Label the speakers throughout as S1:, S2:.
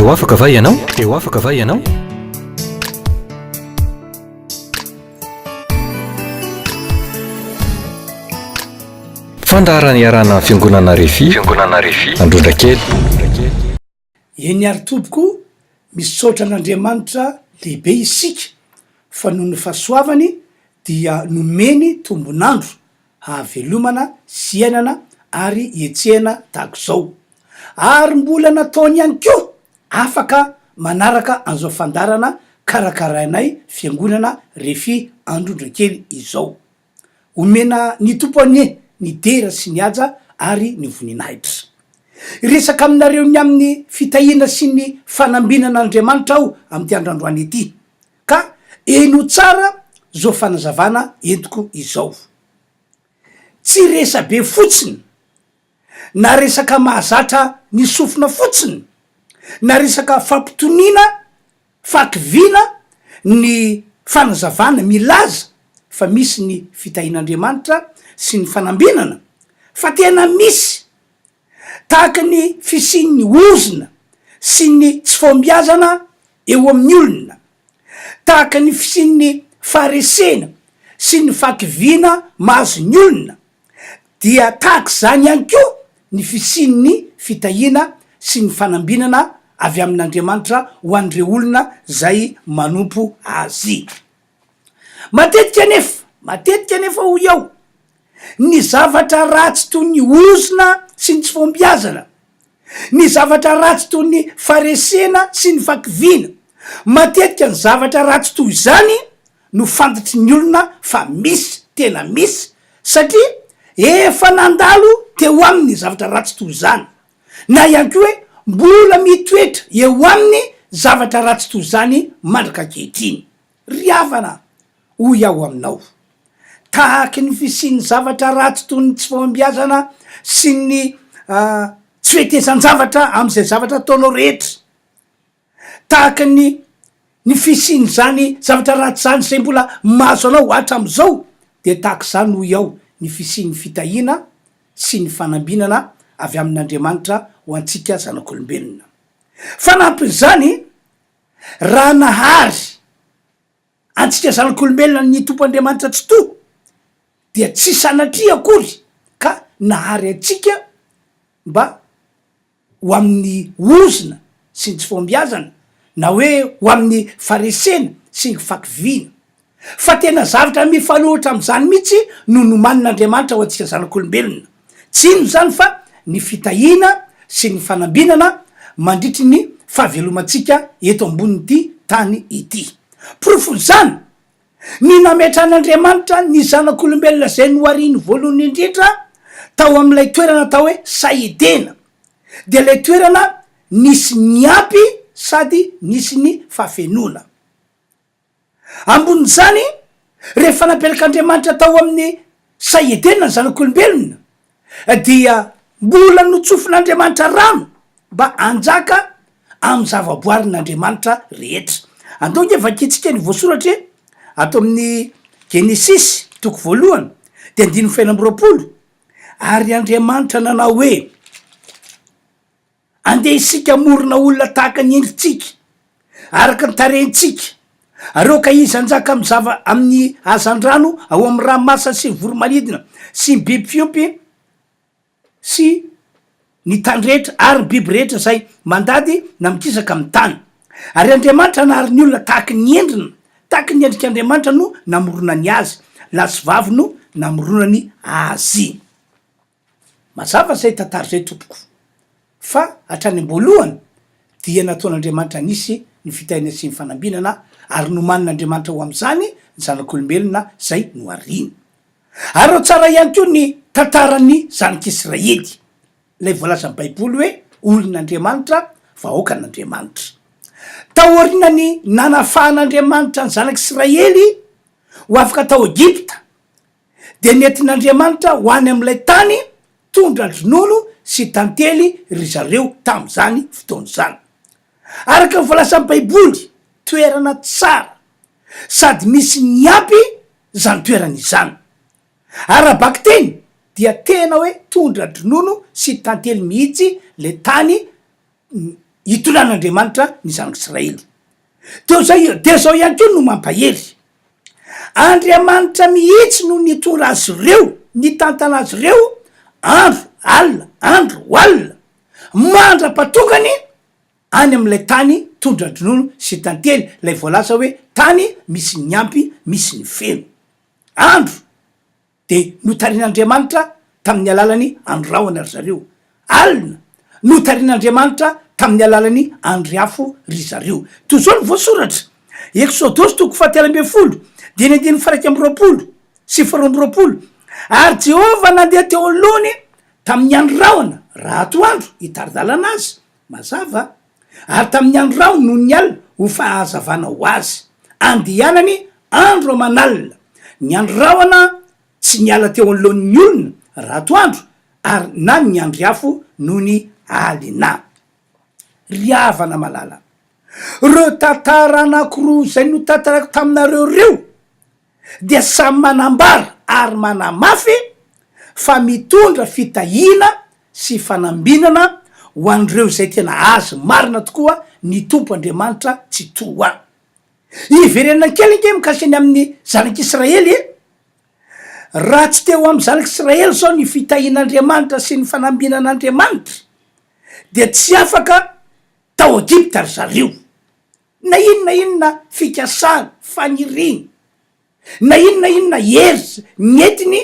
S1: Te ho afaka va ianao? Te ho afaka va ianao? Fandaharana iarahana amin'ny Fiangonana Refi, Fiangonana Refi, Androndrakely.
S2: Eny ary tompoko, misaotra an'Andriamanitra lehibe isika fa noho ny fahasoavany dia nomeny tombon'andro hahavelomana sy iainana ary ihetsehana tahak'izao. Ary mbola nataony ihany koa afaka manaraka an'izao fandaharana karakarainay Fiangonana Refi Androndrakely izao. Omena ny Tompo anie ny dera sy ny haja ary ny voninahitra. Hiresaka aminareo ny amin'ny fitahiana sy ny fanambinan'Andriamanitra aho amin'ity andro androany ity. Ka henoy tsara izao fanazavana entiko izao. Tsy resabe fotsiny na resaka mahazatra ny sofina fotsiny na resaka fampitoniana fahakiviana ny fanazavana milaza fa misy ny fitahian'Andriamanitra sy ny fanambinana fa tena misy tahaka ny fisian'ny ozona sy ny tsy fahombiazana eo amin'ny olona, tahaka ny fisian'ny faharesena sy ny fahakiviana mahazo ny olona, dia tahaka izany ihany koa ny fisian'ny fitahiana sy ny fanambinana avy amin'Andriamanitra ho an'ireo olona izay manompo Azy. Matetika anefa, matetika anefa hoy aho, ny zavatra ratsy toy ny ozona sy ny tsy fahombiazana, ny zavatra ratsy toy ny faharesena sy ny fahakiviana, matetika ny zavatra ratsy toy izany no fantatry ny olona fa misy, tena misy, satria efa nandalo teo aminy ny zavatra ratsy toy izany, na ihany koa hoe mbola mitoetra eo aminy zavatra ratsy toy izany mandraka ankehitriny. Ry havana, hoy aho aminao, tahaky ny fisian'ny zavatra ratsy toy ny tsy fahombiazana sy ny tsy fetezan-javatra amin'izay zavatra ataonao rehetra, tahaka ny ny fisian'izany zavatra ratsy izany izay mbola mahazo anao hatramin'izao, dia tahaka izany hoy aho ny fisian'ny fitahiana sy ny fanambinana avy amin'Andriamanitra ho antsika zanak'olombelona. Fanampin'izany, Raha nahary antsika zanak'olombelona ny Tompo Andriamanitra Tsitoha dia tsy sanatria akory ka nahary antsika mba ho amin'ny ozona sy ny tsy fahombiazana na hoe ho amin'ny faharesena sy ny fakiviana. Fa tena zavatra mifanohitra amin'izany mihitsy no nomanin'Andriamanitra ho antsika zanak'olombelona. Tsy inona izany fa ny fitahiana sy ny fanambinana mandritry ny fahavelomantsika eto ambonin'ity tany ity. Porofon'izany, ny nametran'Andriamanitra ny zanak'olombelona izay nohariny voalohany indrindra tao amin'ilay toerana atao hoe Saha Edena, dia ilay toerana nisy ny ampy sady nisy ny fahafenoana. Ambonin'izany, rehefa napetrak'Andriamanitra tao amin'ny saha Edena ny zanak'olombelona, dia mbola notsofin'Andriamanitra rano mba hanjaka amin'ny zavaboarin'Andriamanitra rehetra. Andao ange vakintsika ny voasoratra e, ato amin'ny Genesisy toko voalohany, dia andininy fahenina amby 20, Ary Andriamanitra nanao hoe, Andeha isika hamorona olona tahaka ny endritsika, araka ny tarehintsika, ary aoka izy hanjaka amin'ny zava, amin'ny hazandrano ao amin'ny ranomasina sy ny voro-manidina sy ny biby fiompy sy ny tany rehetra ary ny biby rehetra izay mandady na mikisaka amin'ny tany. Ary Andriamanitra nahary ny olona tahaka ny endriny, tahaka ny endrik'Andriamanitra no namoronany azy, lahy sy vavy no namoronany azy. Mazava izay tantara izay tompoko fa hatrany am-boalohany dia nataon'Andriamanitra nisy ny fitahiana sy ny fanambinana ary nomanin'Andriamanitra ho amin'izany ny zanak'olombelona izay nohariany. Ary ao tsara ihany koa ny tantaran'ny zanak'Israely ilay voalazan'ny baiboly hoe olon'Andriamanitra, vahoakan'Andriamanitra. Taorian'ny nanafahan'Andriamanitra ny zanak'Israely ho afaka tao Egypta dia nentin'Andriamanitra ho any amin'ilay tany tondra-dronono sy tantely ry zareo tamin'izany fotoana izany. Araka ny voalazan'ny Baiboly, toerana tsara sady misy ny ampy izany toerana izany. Ara-bakiteny dia tena hoe tondra-dronono sy tantely mihitsy ilay tany. hitondran'Andriamanitra ny zanak'Israely. Teo izay, dia izao ihany koa no mampahery. Andriamanitra mihitsy no nitondra azy ireo, nitantana azy ireo andro, alina, andro, alina, mandra-pahatongany any amin'ilay tany tondra-dronono sy tantely, ilay voalaza hoe tany misy ny ampy, misy ny feno. Andro, Dia notarihin'Andriamanitra tamin'ny alalan'ny andry rahona ry zareo. Alina, notarihin'Andriamanitra tamin'ny alalan'ny andry afo ry zareo. Toy izao no voasoratra, Eksodosy toko fahatelo ambin'ny folo, dia ny andininy faha-21 sy faha-22, Ary Jehovah nandeha teo anoloany tamin'ny andry rahona raha atoandro hitari-dalana azy, mazava, ary tamin'ny andro rahona noho ny alina ho fahazavana ho azy, andehanany andro aman'alina. Ny andry rahona tsy niala teo anoloan'ny olona raha atoandro, ary na ny andry afo nony alina. Ry havana malala, ireo tantara anankiroa izay notantaraiko taminareo ireo dia samy manambara ary manamafy fa mitondra fitahiana sy fanambinana ho an'ireo izay tena Azy marina tokoa ny Tompo Andriamanitra Tsitoha. Hiverenana kely ange mikasika ny amin'ny zanak'Israely e! Raha tsy teo amin'ny zanak'Israely izao ny fitahian'Andriamanitra sy ny fanambinan'Andriamanitra dia tsy afaka tao Egypta ry zareo. Na inona inona fikasany, faniriany, na inona inona hery nentiny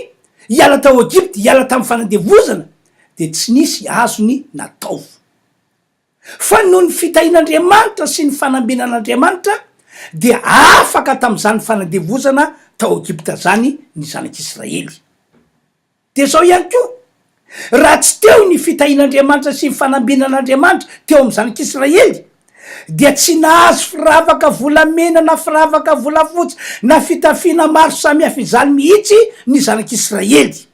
S2: hiala tao Egypta, hiala tamin'ny fanandevozana, dia tsy nisy azony natao. Fa noho ny fitahian'Andriamanitra sy ny fanambinan'Andriamanitra, dia afaka tamin'izany fanandevozana tao Egypta izany ny zanak'Israely. Dia izao ihany koa, raha tsy teo ny fitahian'Andriamanitra sy ny fanambinan'Andriamanitra teo amin'ny zanak'Israely, dia tsy nahazo firavaka volamena na firavaka volafotsy na fitafiana maro samihafa izany mihitsy ny zanak'Israely.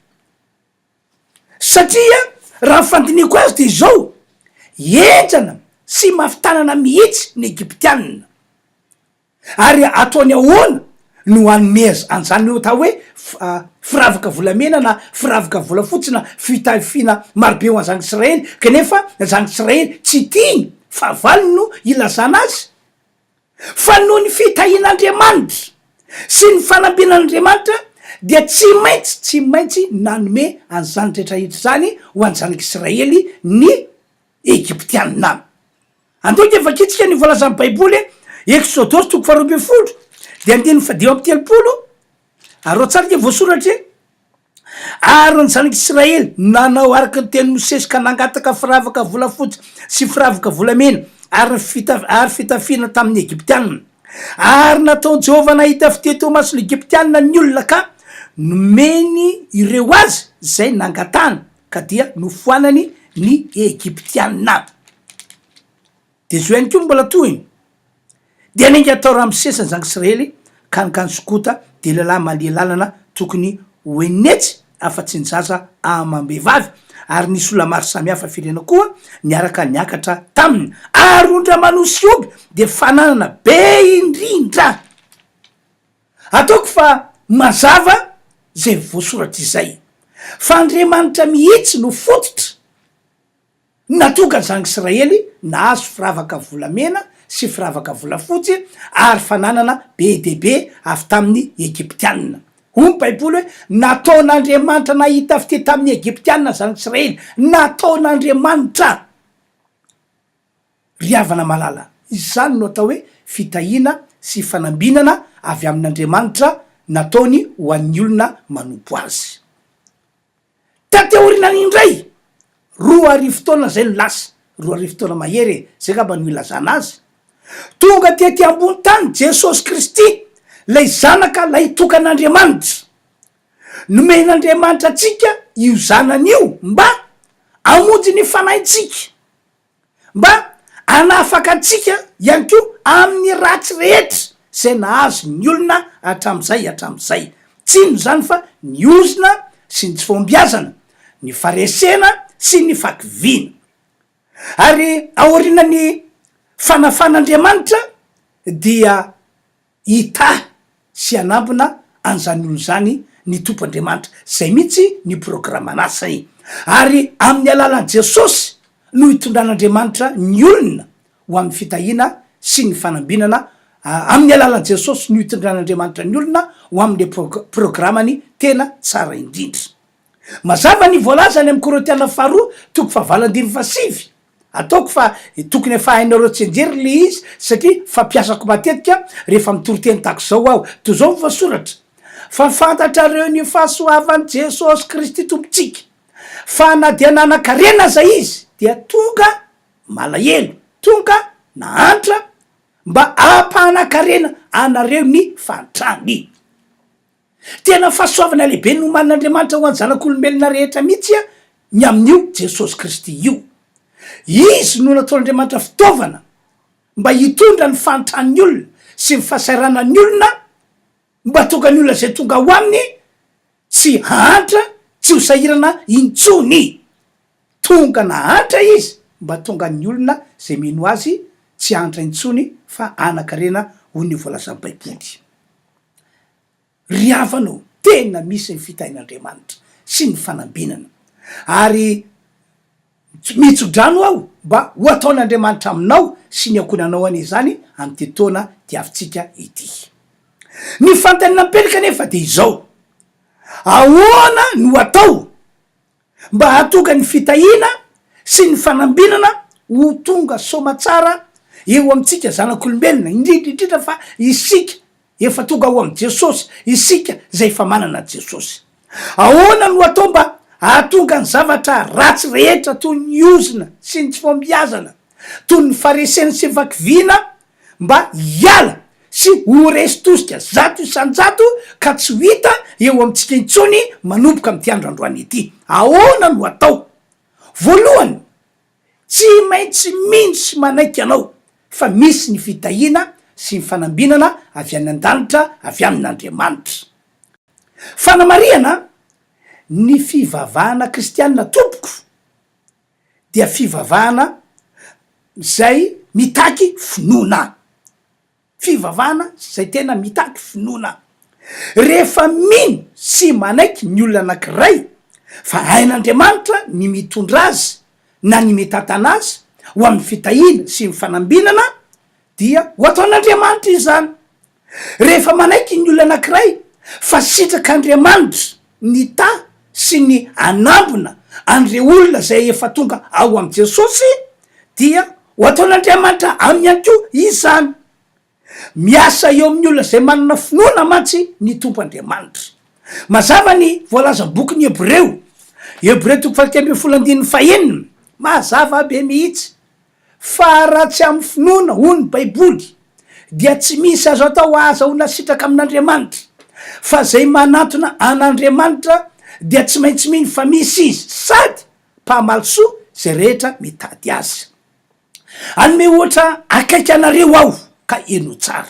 S2: Satria raha ny fandinihiko azy dia izao, henjana sy mafy tanana mihitsy ny Egyptianina. Ary ataony ahoana no hanome an'izany atao hoe firavaka volamena na firavaka volafotsy na fitafiana marobe ho an'ny zanak'Israely, kanefa ny zanak'Israely tsy tiany, fahavalony no ilazana azy? Fa noho ny fitahian'Andriamanitra sy ny fanampian'Andriamanitra dia tsy maintsy, tsy maintsy nanome an'izany rehetra rehetra izany ho an'ny zanak'Israely ny Egyptiana. Andao ange vakintsika ny voalazan'ny Baiboly, Eksodosy toko faharoa ambin'ny folo, dia andininy fahadimy amby telopolo, ary ao tsara ange voasoratra e, Ary ny zanak'Israely nanao araka ny tenin'i Mosesy ka nangataka firavaka volafotsy sy firavaka volamena ary ny fita- ary fitafiana tamin'ny Egyptiana. Ary nataon'i Jehovah nahita fitia teo imason'ny Egyptiana ny olona ka nomeny ireo azy izay nangatahany, ka dia nofoanany ny Egyptiana. Dia izao ihany koa no mbola tohiny, Dia niainga tao Ramsesa ny zanak'Israely ka nankany Sokota, dia lehilahy mandeha lalana tokony ho enin'hetsy, afa-tsy ny zaza amam-behivavy, ary nisy olona maro samihafa firenena koa niaraka niakatra taminy. Ary ondry aman'osy sy omby dia fananana be indrindra. Ataoko fa mazava izay voasoratra izay, fa Andriamanitra mihitsy no fototra nahatonga ny zanak'Israely nahazo firavaka volamena sy firavaka volafotsy ary fananana be dia be avy tamin'ny Egyptiana. Hoy ny Baiboly hoe, Nataon'Andriamanitra nahita fitia tamin'ny Egyptiana ny zanak'Israely. Nataon'Andriamanitra! Ry havana malala, izany no atao hoe fitahiana sy fanambinana avy amin'Andriamanitra nataony ho an'ny olona manompo Azy. Taty aorianany indray, 2000 taona izay no lasa, 2000 taona mahery e, izay angamba no ilazana azy, tonga tety ambony tany Jesosy Kristy, ilay Zanaka lahitokan'Andriamanitra. Nomen'Andriamanitra antsika io Zanany io mba hamonjy ny fanahintsika. Mba hanafaka antsika ihany koa amin'ny ratsy rehetra izay nahazo ny olona hatramin'izay hatramin'izay. Tsy inona izany fa ny ozona sy ny tsy fahombiazana, ny faharesena sy ny fahakiviana. Ary aorianan'ny fanafan'Andriamanitra dia hitahy sy hanambina an'izany olona izany ny Tompo Andriamanitra. Izay mihitsy ny programan'asany. Ary amin'ny alalan'i Jesosy no hitondran'Andriamanitra ny olona. ho amin'ny fitahiana sy ny fanambinana amin'ny alalan'i Jesosy no itondran'Andriamanitra ny olona ho amin'ilay programany tena tsara indrindra. Mazava ny voalaza any amin'ny Korintiana faharoa toko fahavalo andininy fahasivy. Ataoko fa tokony efa hainareo tsianjery le izy satria fampiasako matetika rehefa mitory teny tahaka izao aho. Toy izao ny voasoratra, Fa fantatrareo ny fahasoavan'i Jesosy Kristy Tompontsika, fa na dia nanan-karena aza Izy, dia tonga malahelo, tonga nahantra, mba hampanan-karena anareo ny fahantrany. Tena fahasoavana lehibe nomanin'Andriamanitra ho an'ny zanak'olombelona rehetra mihitsy ny amin'io Jesosy Kristy io. Izy no nataon'Andriamanitra fitaovana mba hitondra ny fahantran'ny olona sy ny fahasahiranan'ny olona, mba tonga ny olona izay tonga ao aminy tsy hahantra, tsy ho sahirana intsony. Tonga nahantra Izy mba tonga ny olona izay mino Azy tsy hahantra intsony fa hanan-karena hoy ny voalazan'ny Baiboly. Ry havana ô, tena misy ny fitahian'Andriamanitra sy ny fanambinana. Ary mitso-drano aho mba ho ataon'Andriamanitra aminao sy ny ankohonanao anie izany amin'ity taona diavintsika ity. Ny fanontaniana mipetraka anefa dia izao, ahoana no atao mba hahatonga ny fitahiana sy ny fanambinana ho tonga soamatsara eo amintsika zanak'olombelona, indrindra indrindra fa isika efa tonga ao amin'i Jesosy, isika izay efa manana an'i Jesosy. Ahoana no atao mba hahatonga ny zavatra ratsy rehetra toy ny ozona sy ny tsy fahombiazana, toy ny faharesena sy ny fakiviana mba hiala sy ho resy tosika 100% ka tsy ho hita eo amintsika intsony manomboka amin'ity andro androany ity. Ahoana no atao? Voalohany, tsy maintsy mino sy manaiky ianao fa misy ny fitahiana sy ny fanambinana avy any an-danitra avy amin'Andriamanitra. Fanamarihana, Ny fivavahana kristianina tompoko dia fivavahana izay mitaky finoana, fivavahana izay tena mitaky finoana. Rehefa mino sy manaiky ny olona anankiray fa hain'Andriamanitra ny mitondra azy na ny mitantana azy ho amin'ny fitahiana sy ny fanambinana dia ho ataon'Andriamanitra izany. Rehefa manaiky ny olona anankiray fa sitrak'Andriamanitra ny taha sy ny anambina an'ireo olona izay efa tonga ao amin'i Jesosy dia ho ataon'Andriamanitra aminy ihany koa izany. Miasa eo amin'ny olona izay manana finoana mantsy ny Tompo Andriamanitra. Mazava ny voalazan'ny bokin'ny Hebreo, Hebreo toko faha 13 andininy fahenina, mazava be mihitsy. Fa raha tsy amin'ny finoana, hoy ny Baiboly, dia tsy misy azo atao hahazahoana sitraka amin'Andriamanitra. Fa izay manantona an'Andriamanitra dia tsy maintsy mino fa misy Izy, sady mpamaly soa izay rehetra mitady Azy. Hanome ohatra akaiky anareo aho, ka henoy tsara.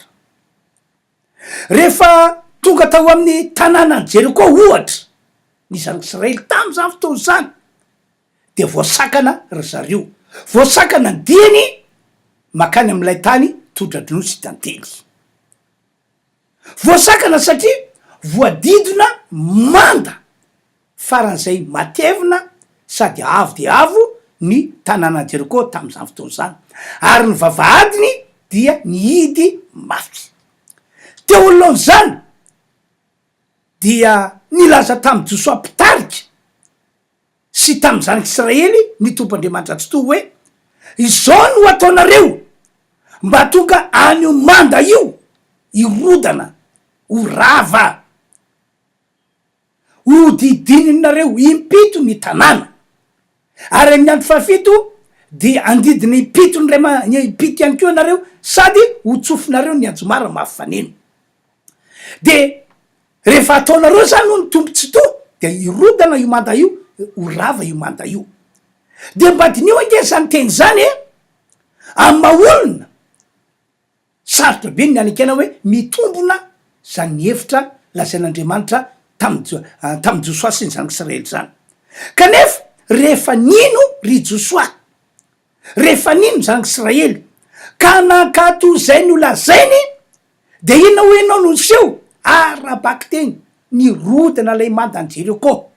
S2: Rehefa tonga tao amin'ny tanànan'i Jeriko, ohatra, ny zanak'Israely tamin'izany fotoana izany, dia voasakana ry zareo. Voasakana ny diany mankany amin'ilay tany tondra-dronono sy tantely. Voasakana satria voadidina manda faran'izay matevina sady avo dia avo ny tanànan'i Jeriko tamin'izany fotoana izany, ary ny vavahadiny dia nihidy mafy. Teo anoloan'izany dia nilaza tamin'i Josoa mpitarika sy tamin'ny zanak'Israely ny Tompo Andriamanitra Tsitoha hoe, Izao no hataonareo mba hahatonga an'io manda io hirodana ho rava. Hodidininareo impito ny tanàna, ary amin'ny andro fahafito dia handidina impito indray ma- impito ihany koa ianareo, sady hotsofinareo ny anjomara mafy faneno. Dia rehefa ataonareo izany hoy ny Tompo Tsitoha, dia hirodana io manda io, ho rava io manda io. Dia mba diniho ange izany teny izany e! Amin'ny maha olona, sarotra be ny hanekena hoe mitombona izany hevitra lazain'Andriamanitra tamin'i Jo- tamin'i Josoa sy ny zanak'Israely izany. Kanefa rehefa nino ry Josoa, rehefa nino ny zanak'Israely, ka nankatò izay nolazainy, Dia inona hoy ianao no niseho? Ara-bakiteny, nirodana ilay mandan'i Jeriko.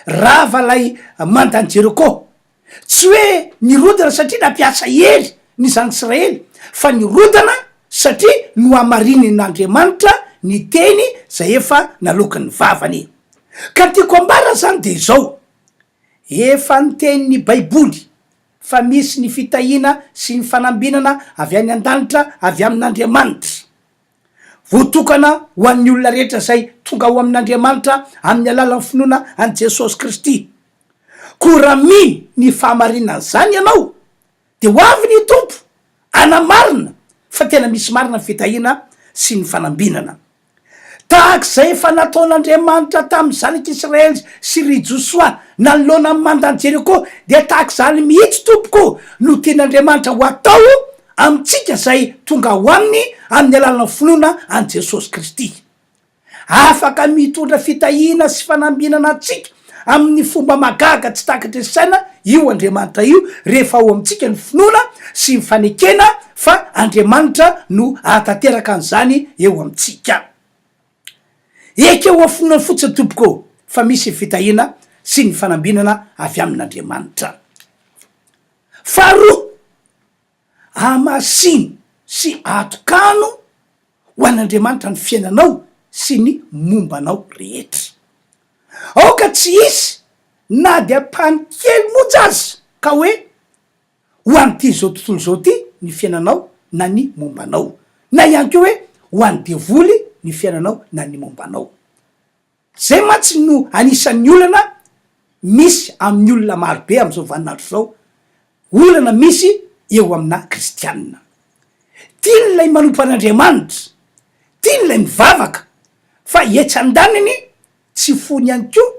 S2: Rava ilay mandan'i Jeriko. Tsy hoe nirodana satria nampiasa hery. ny zanak'Israely fa nirodana satria nohamarinin'Andriamanitra ny teny izay efa naloaky ny vavany. Ka ny tiako ambara izany dia izao, efa niteny ny Baiboly fa misy ny fitahiana sy ny fanambinana avy any an-danitra avy amin'Andriamanitra. Voatokana ho an'ny olona rehetra izay tonga ao amin'Andriamanitra amin'ny alalan'ny finoana an'i Jesosy Kristy. Koa raha mino ny fahamarinan'izany ianao, dia ho avy ny Tompo hanamarina fa tena misy marina ny fitahiana sy ny fanambinana. Tahaka izay efa nataon'Andriamanitra tamin'ny zanak'Israely sy ry Josoa nanoloana ny mandan'i Jeriko, dia tahaka izany mihitsy, tompoko, no tian'Andriamanitra ho atao amintsika izay tonga ao aminy amin'ny alalan'ny finoana an'i Jesosy Kristy. Afaka mitondra fitahiana sy fanambinana antsika amin'ny fomba mahagaga tsy takatry ny saina io Andriamanitra io rehefa ao amintsika ny finoana sy ny fanekena fa Andriamanitra no hahatanteraka an'izany eo amintsika. Ekeo amin'ny finoana fotsiny tompoko ô fa misy ny fitahiana sy ny fanambinana avy amin'Andriamanitra. Faharoa, ahamasino sy atokano ho an'Andriamanitra ny fiainanao sy ny momba anao rehetra. Aoka tsy hisy na dia ampahany kely monja aza ka hoe ho an'ity izao tontolo izao ity ny fiainanao na ny momba anao, na ihany koa hoe ho an'ny devoly ny fiainanao na ny momba anao. Izay mantsy no anisan'ny olana misy amin'ny olona marobe amin'izao vaninandro izao, olana misy eo amina kristianina. Tiany ilay manompo an'Andriamanitra, tiany ilay mivavaka, fa etsy andaniny tsy foiny ihany koa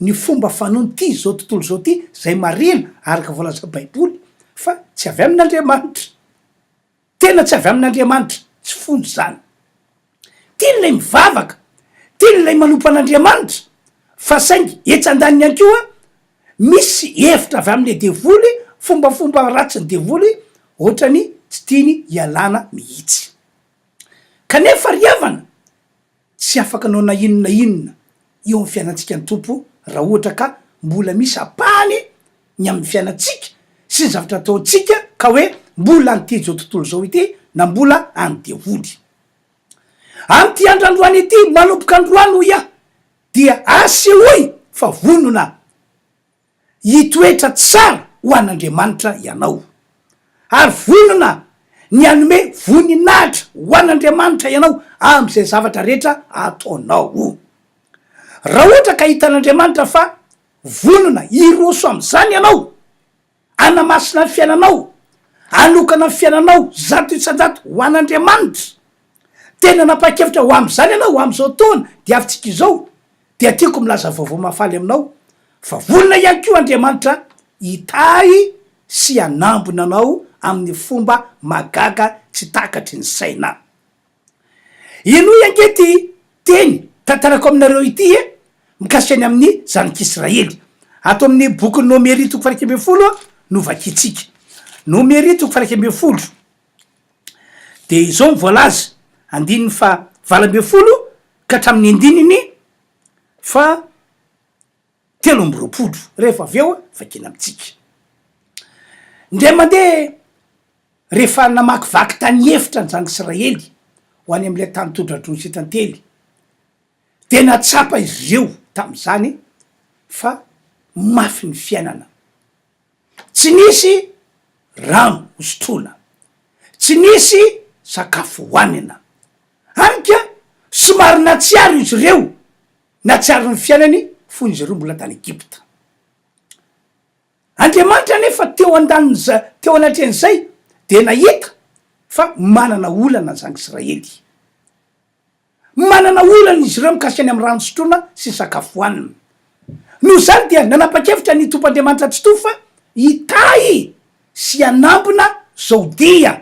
S2: ny fomba fanaon'ity izao tontolo izao ity izay marihina araka voalazan'ny Baiboly fa tsy avy amin'Andriamanitra. Tena tsy avy amin'Andriamanitra, tsy fony izany. Tiany ilay mivavaka, tiany ilay manompo an'Andriamanitra, fa saingy etsy andaniny ihany koa, misy hevitra avy amin'ilay devoly, fombafomba ratsin'ny devoly, ohatrany tsy tiany hialana mihitsy. Kanefa ry havana, Tsy afaka hanao na inona na inona eo amin'ny fiainantsika ny Tompo raha ohatra ka mbola misy ampahany ny amin'ny fiainantsika sy ny zavatra ataontsika ka hoe mbola an'ity izao tontolo izao ity na mbola an'ny devoly. Amin'ity andro androany ity, manomboka androany hoy aho, dia asehoy fa vonona Hitoetra tsara ho an'Andriamanitra ianao, ary vonona ny hanome voninahitra ho an'Andriamanitra ianao amin'izay zavatra rehetra ataonao. Raha ohatra ka hitan'Andriamanitra fa vonona hiroso amin'izany ianao, hanamasina ny fiainanao, hanokana ny fiainanao 100% ho an'Andriamanitra, tena nanapa-kevitra ho amin'izany ianao amin'izao taona diavintsika izao, Dia tiako milaza vaovao mahafaly aminao fa vonona ihany koa Andriamanitra hitahy sy hanambina anao amin'ny fomba mahagaga tsy takatry ny saina. Henoy ange ity teny tantarako aminareo ity e, mikasika ny amin'ny zanak'Israely. Ato amin'ny bokin'ny Nomery toko faha 11 no vakintsika. Nomery toko faha 11. Dia izao no voalaza, andininy faha 18 ka hatramin'ny andininy faha 23, rehefa avy eo vakiana amintsika. Indray mandeha rehefa namakivaky tany efitra ny zanak'Israely ho any amin'ilay tany tondra-drono sy tantely, dia nahatsapa izy ireo tamin'izany fa mafy ny fiainana. Tsy nisy rano hosotroina, tsy nisy sakafo hohanina. Hany ka somary nahatsiaro izy ireo, nahatsiaro ny fiainany fony izy ireo mbola tany Egypta. Andriamanitra anefa teo andanin'izay, teo anatrehan'izay dia nahita fa manana olana ny zanak'Israely. Manana olana izy ireo mikasika ny amin'ny rano sotroina sy ny sakafo hohanina. Noho izany dia nanapa-kevitra ny Tompo Andriamanitra Tsitoha fa hitahy sy hanambina izao dia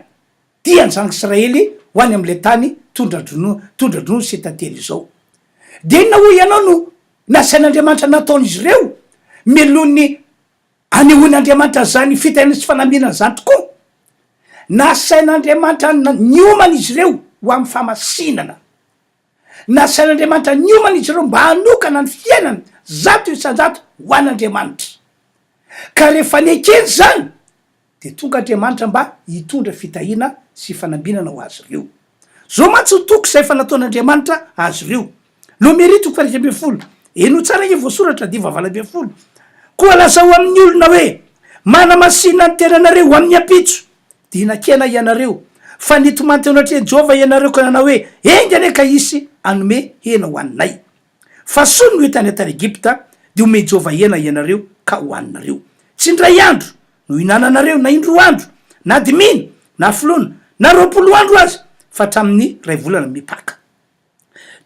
S2: dian'ny zanak'Israely ho any amin'ilay tany tondra-dronono tondra-dronono sy tantely izao. Dia inona hoy ianao no nasain'Andriamanitra nataon'izy ireo mialoha ny Anehoan'Andriamanitra izany fitahiana sy fanambinana izany tokoa. Nasain'Andriamanitra niomana izy ireo ho amin'ny fahamasinana. Nasain'Andriamanitra niomana izy ireo mba hanokana ny fiainany 100% ho an'Andriamanitra. Ka rehefa nekeny izany, Dia tonga Andriamanitra mba hitondra fitahiana sy fanambinana ho azy ireo. Izao mantsy ny toky izay efa nataon'Andriamanitra azy ireo. Nomery toko faha-11. Henoy tsara ange voasoratra andivo 18. Koa lazao amin'ny olona hoe, Manamasina ny tenanareo ho amin'ny ampitso, dia hihinan-kena ianareo. Fa nitomany teo anatrehan'i Jehovah ianareo ka nanao hoe, Enga anie ka hisy hanome hena ho haninay! Fa soa ny ho hita any an-tany Egypta, dia homen'i Jehovah hena ianareo ka hohaninareo. Tsy indray andro no hihinananareo, na indroa andro, na dimina, na hafoloana, na 20 andro aza, fa hatramin'ny iray volana mipaka.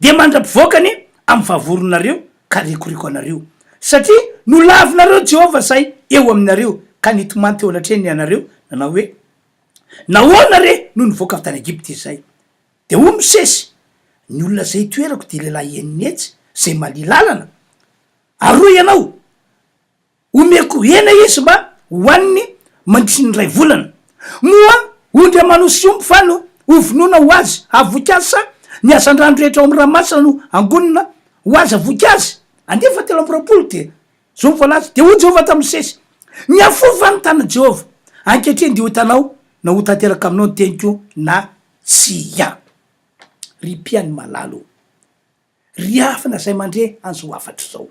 S2: Dia mandra-pivoakany amin'ny vavoronareo ka rikoriko anareo, satria nolavinareo Jehovah izay eo aminareo, ka nitomany teo anatrehany ianareo, nanao hoe, Nahoana re no nivoaka avy tany Egypta izahay? Dia hoy Mosesy, Ny olona izay itoerako dia lehilahy 600 izay malia lalana, ary hoy ianao, Omeko hena izy mba hohaniny mandritry ny iray volana. Moa ondry aman'osy sy omby va no hovonoina ho azy hahavoky azy sa ny hazandrano rehetra ao amin'ny ranomasina no hangonina ho azy havoky azy? Andiany fahatelo amby 20 dia izao no voalaza, Dia hoy Jehovah tamin'i Mosesy, Mihafohy va ny tanan'i Jehovah? Ankehitriny dia ho hitanao na ho tanteraka aminao ny teniko na tsia. Ry mpihaino malala ô, ry havana izay mandre an'izao hafatra izao.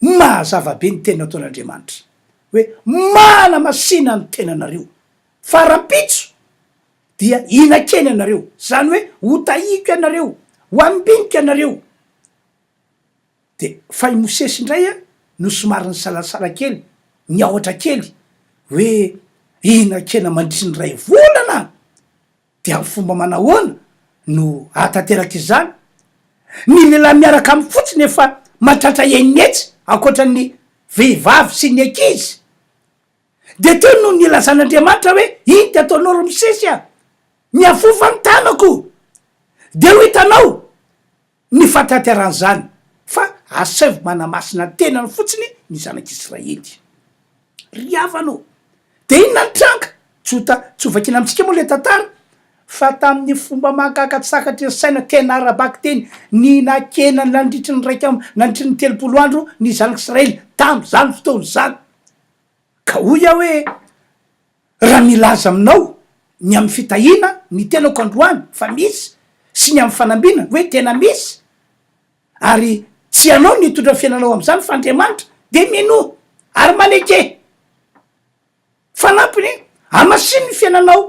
S2: Mazava be ny teny nataon'Andriamanitra hoe manamasina ny tenanareo fa rahampitso dia hihinan-kena ianareo, izany hoe hotahiko ianareo, ho ambiniko ianareo. De fa i Mosesy indray no somary nisalasala kely, niahotra kely hoe hihinan-kena mandritry ny iray volana? Dia amin'ny fomba manahoana no hahatanteraka izany? Ny lehilahy miaraka aminy fotsiny efa mahatratra 600 ankoatra ny vehivavy sy ny ankizy. Dia teo no nilazan'Andriamanitra hoe, Inty ataonao ry Mosesy a! Mihafofa ny tanako! Dia ho hitanao ny fahatanterahan'izany, fa asaivo manamasina ny tenany fotsiny ny zanak'Israely. Ry havana ô! Dia inona ny tranga? Tsy ho ta, tsy ho vakiana amintsika moa ilay tantara, fa tamin'ny fomba mahagaga tsy takatry ny saina, tena ara-bakiteny, nihinan-kena nandritry ny iraika amby, nandritry ny 30 andro ny zanak'Israely tamin'izany fotoana izany. Ka hoy aho hoe, Raha milaza aminao ny amin'ny fitahiana ny tenako androany fa misy, sy ny amin'ny fanambinana hoe tena misy, ary tsy ianao no hitondra ny fiainanao amin'izany fa Andriamanitra, dia minoa ary maneke. Fanampiny, hamasino ny fiainanao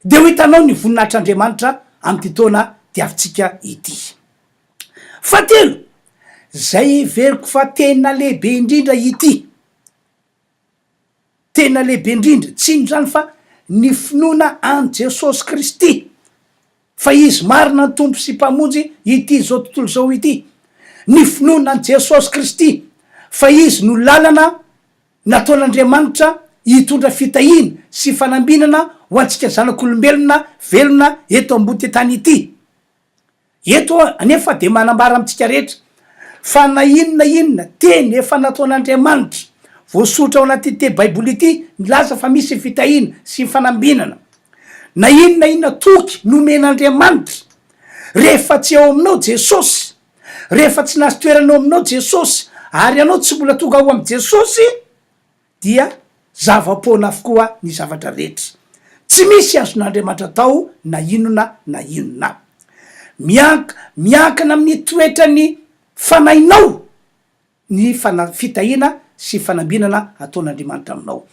S2: dia ho hitanao ny voninahitr'Andriamanitra amin'ity taona diavintsika ity. Fahatelo, izay heveriko fa tena lehibe indrindra ity, Tena lehibe indrindra, tsy inona izany fa ny finoana an'i Jesosy Kristy, fa Izy marina ny Tompo sy Mpamonjy ity izao tontolo izao ity. Ny finoana an'i Jesosy Kristy, fa Izy no lalana nataon'Andriamanitra hitondra fitahiana sy fanambinana ho antsika zanak'olombelona velona eto ambony tany ity. Eto anefa dia manambara amintsika rehetra fa na inona inona teny efa nataon'Andriamanitra voasoratra ao anatin'ity Baiboly ity milaza fa misy ny fitahiana sy ny fanambinana, na inona inona toky nomen'Andriamanitra, rehefa tsy ao aminao Jesosy, rehefa tsy nahazo toerana ao aminao Jesosy ary ianao tsy mbola tonga ao amin'i Jesosy, dia zava-poana avokoa ny zavatra rehetra. Tsy misy azon'Andriamanitra atao na inona na inona. Miank, miankina amin'ny toetran'ny fanahinao ny fana, fitahiana sy fanambinana ataon'Andriamanitra aminao.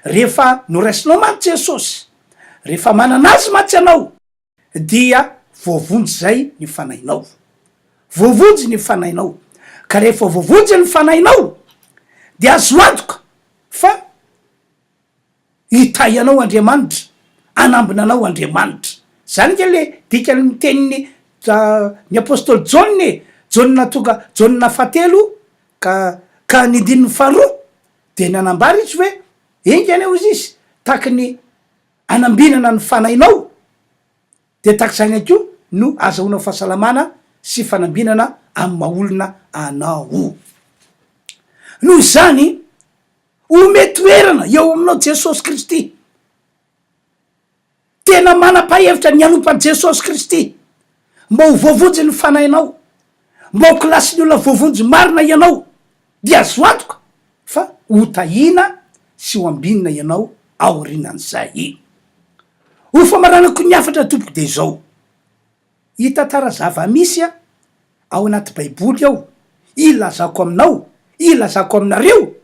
S2: Rehefa noraisinao mantsy Jesosy, rehefa manana Azy mantsy ianao, dia voavonjy izay ny fanahinao. Voavonjy ny fanahinao. Ka rehefa voavonjy ny fanahinao, dia azo antoka fa hitahy anao Andriamanitra, hanambina anao Andriamanitra. Izany ange le dikan'ny tenin'ny ny apostoly Jaona e, Jaona tonga, Jaona fahatelo ka ka ny andininy faharoa, dia nanambara izy hoe, enga anie hozy izy, tahaky ny Anambinana ny fanahinao dia tahaka izany ihany koa no azahoanao fahasalamana sy fanambinana amin'ny maha olona anao. Noho izany, ome toerana eo aminao Jesosy Kristy. Tena manam-pahevitra ny hanompo an'i Jesosy Kristy mba ho voavonjy ny fanahinao, mba ho kilasin'ny olona voavonjy marina ianao, dia azo antoka fa hotahiana. sy ho ambinina ianao aorianan'izay. Ho famaranako ny hafatra tompoko dia izao, hitantara zava-misy aho ao anaty baiboly ao, ilazako aminao, ilazako aminareo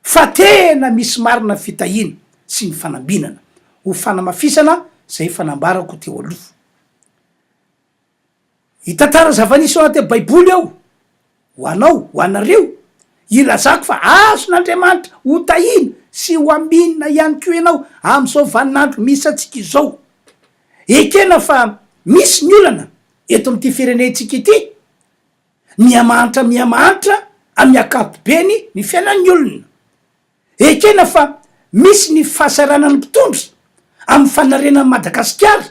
S2: fa tena misy marina ny fitahiana sy ny fanambinana, ho fanamafisana izay efa nambarako teo aloha. Hitantara zava-nisy ao anatin'ny Baiboly aho, ho anao, ho anareo, hilazako fa azon'Andriamanitra hotahiana sy hoambinina ihany koa ianao amin'izao vaninandro misy antsika izao. Ekena fa misy ny olana eto amin'ity firenentsika ity, miha-mahantra miha-mahantra amin'ny ankapobeny ny fiainan'ny olona. Ekena fa misy ny fahasahiranan'ny mpitondra amin'ny fanarenana an'i Madagasikara.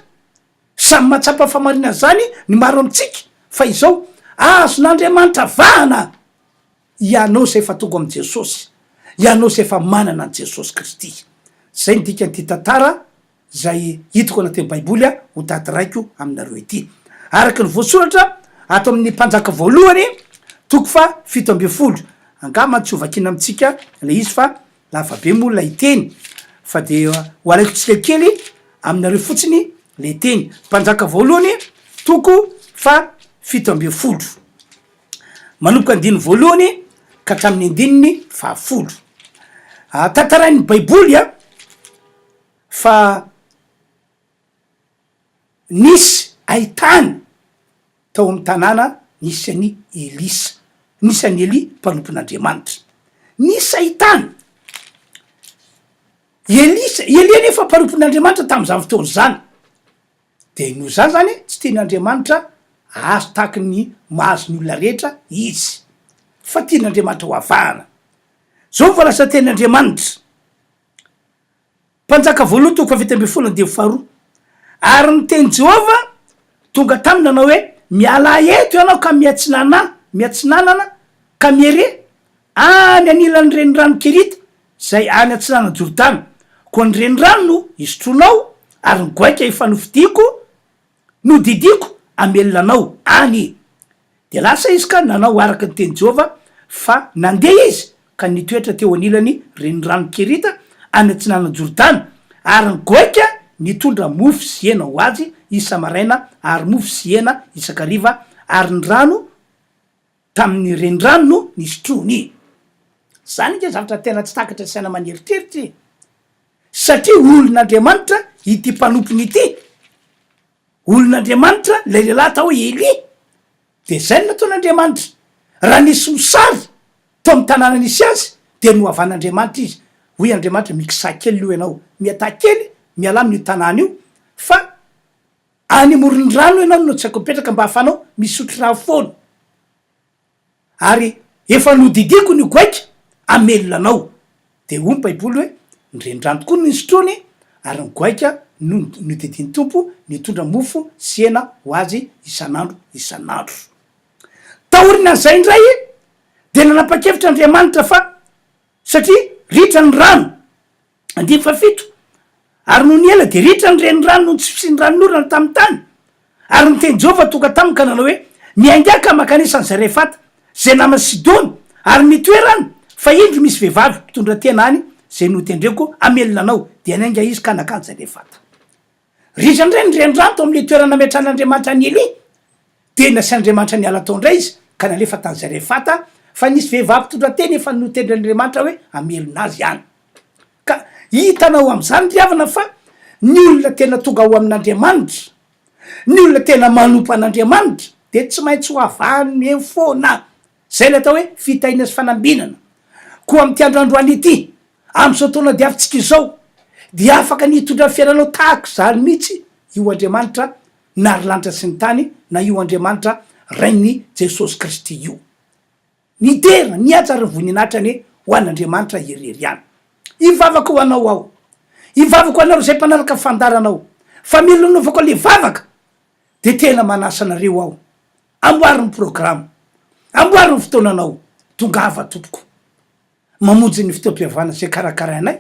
S2: Samy mahatsapa fahamarinan'izany ny maro amintsika fa izao, azon'Andriamanitra vahana ianao izay efa tonga amin'i Jesosy, ianao izay efa manana an'i Jesosy Kristy. Izay no dikan'ity tantara izay hitako anatin'ny Baiboly ho tantaraiko aminareo ity. Araka ny voasoratra ato amin'ny Mpanjaka voalohany, toko faha 17. Angamba tsy ho vakiana amintsika ilay izy fa lava be moa ilay teny, fa dia ho alaiko tsikelikely aminareo fotsiny ilay teny. Mpanjaka voalohany, toko faha 17. Manomboka andininy voalohany ka hatramin'ny andininy fahafolo. Tantarain'ny Baiboly fa nisy haintany tao amin'ny tanàna nisy an'i Elisa, nisy an'i Elia mpanompon'Andriamanitra. Nisy haintany. I Elisa, i Elia anefa mpanompon'Andriamanitra tamin'izany fotoana izany. Dia noho izany izany, tsy tian'Andriamanitra hahazo tahaky ny mahazo ny olona rehetra izy, fa tian'Andriamanitra ho avahana. Izao no voalazan'ny tenin'Andriamanitra. Mpanjaka voalohany toko faha-17 andininy faharoa. Ary ny tenin'i Jehovah tonga taminy nanao hoe, Mialà eto ianao ka miatsinanà, miatsinanana, ka miere any anilan'ny renirano Kerita, izay any atsinanan'i Jordana. Koa ny renirano no hisotroanao, ary ny goaika efa nofidiko Nodidiako hamelona anao any. Dia lasa izy ka nanao araka ny tenin'i Jehovah, fa nandeha izy ka nitoetra teo anilan'ny Renirano Kerita any atsinanan'i Jordana, ary ny goaika nitondra mofo sy hena ho azy isa-maraina ary mofo sy hena isan-kariva, ary ny rano tamin'ny renirano no nisotroany. Izany ange zavatra tena tsy takatry ny saina aman'eritreritra e! Satria olon'Andriamanitra ity mpanompony ity, olon'Andriamanitra ilay lehilahy atao hoe Elia, dia izay no nataon'Andriamanitra. Raha nisy mosary tao amin'ny tanàna nisy azy, dia nohavan'Andriamanitra izy. Hoy Andriamanitra, Mikisaha kely aloha ianao, miataha kely, mialà amin'io tanàna io, fa any amoron'ny rano ianao no tsy haiko mipetraka mba hahafahanao misotro rano foana. Ary efa nodidiako ny goaika hamelona anao. Dia hoy ny Baiboly hoe, Ny renirano tokoa no nisotroany, ary ny goaika no nodidian'ny Tompo nitondra mofo sy hena ho azy isan'andro isan'andro. Taorian'izay indray dia nanapa-kevitra Andriamanitra fa satria ritra ny rano, Andininy fahafito, Ary nony ela dia ritra ny renirano noho ny tsy fisian'ny ranonorana tamin'ny tany. Ary ny tenin'i Jehovah tonga taminy ka nanao hoe, Miaingà ka mankanesa any Zarefata, izay naman'i Sidona, ary mitoera any, fa indro misy vehivavy mpitondra tena any, izay notendreko hamelona anao. Dia niainga izy ka nankany Zarefata. Ritra indray ny renirano tao amin'ilay toerana nametrahan'Andriamanitra an'i Elia. Dia nasian'Andriamanitra niala tao indray izy, ka nalefa tany Zarefata, fa nisy vehivavy mpitondra tena efa notendren'Andriamanitra hoe hamelona azy any. Ka hitanao amin'izany ry havana fa ny olona tena tonga ao amin'Andriamanitra, ny olona tena manompo an'Andriamanitra dia tsy maintsy ho avahany eo foana. Izay ilay atao hoe fitahiana sy fanambinana. Koa amin'ity andro androany ity, amin'izao taona diavintsika izao, dia afaka ny hitondra ny fiainanao tahaka izany mihitsy io Andriamanitra nary lanitra sy ny tany na io Andriamanitra Rain'i Jesosy Kristy io. Ny dera, ny haja ary ny voninahitra anie ho an'Andriamanitra irery ihany. Hivavaka ho anao aho. Hivavaka ho anareo izay mpanaraka fandaharana aho. Fa mila anaovako an'ilay vavaka dia tena manasa anareo aho. Amboary ny programa. Amboary ny fotoananao. Tongava tompoko. Mamonjy ny fotoam-pihavana izay karakarainay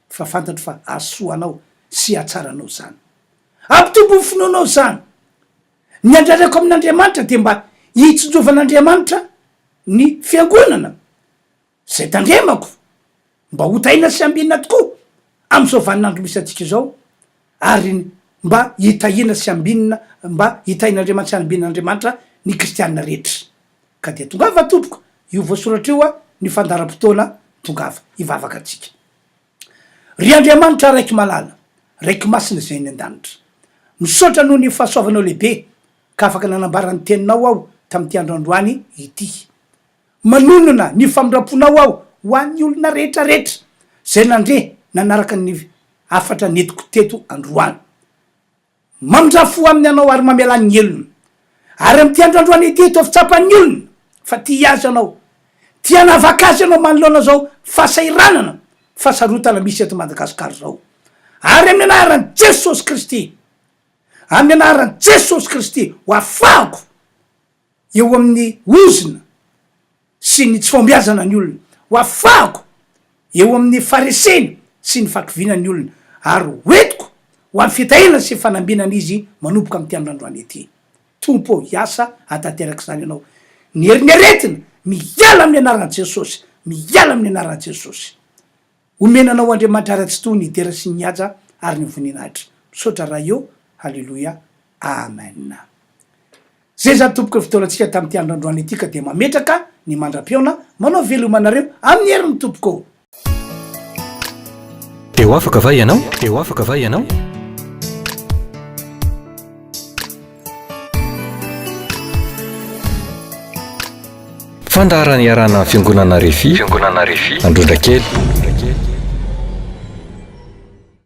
S2: fa fantatro fa hahasoa anao sy hahatsara anao izany. Hampitombo ny finoanao izany. Ny andrareko amin'Andriamanitra dia mba hitsinjovan'Andriamanitra ny fiangonana izay tandremako. Mba hotahiana sy hambinina tokoa amin'izao vaninandro misy antsika izao ary mba hitahiana sy hambinina, mba hitahian'Andriamanitra sy hanambinan'Andriamanitra ny kristiana rehetra. Ka dia tongava tompoko, io voasoratra io ny fandaharam-potoana, tongava hivavaka antsika. Ry Andriamanitra Raiko malala, Raiko masina izay any an-danitra, misaotra noho ny fahasoavanao lehibe ka afaka nanambara ny teninao aho tamin'ity andro androany ity. Manonona ny famindram-ponao aho ho an'ny olona rehetra rehetra izay nandre nanaraka ny hafatra nentiko teto androany. Mamindrà fo aminy Ianao ary mamelà ny helony. Ary amin'ity andro androany ity, ataovy tsapan'ny olona fa tia azy Ianao. Tia hanavaka azy Ianao manoloana izao fahasahiranana, fahasarotana misy eto Madagasikara izao. Ary amin'ny anaran'i Jesosy Kristy, amin'ny anaran'i Jesosy Kristy, ho afahako eo amin'ny ozona sy ny tsy fahombiazana ny olona, ho afahako eo amin'ny faharesena sy ny fahakiviana ny olona, ary ho entiko ho amin'ny fitahiana sy fanambinana izy manomboka amin'ity andro androany ity. Tompo ô, hiasa hahatanteraka izany Ianao. Ny herin'ny aretina, miala amin'ny anaran'i Jesosy, miala amin'ny anaran'i Jesosy. Omena Anao Andriamanitra ara-tsitoha ny dera sy ny haja ary ny voninahitra. Misaotra Ray ô, Haleloia, Amen. Zay zany tompoko ny fotoanantsika tamin'ity andro androany ity ka dia mametraka ny mandra-pihaona, manao veloma anareo amin'ny herin'ny tompoko ô.
S1: Dia ho afaka va ianao? Dia ho afaka va ianao? Fandaharana iarahana amin'ny Fiangonana Refi, Fiangonana Refi, Androndrakely.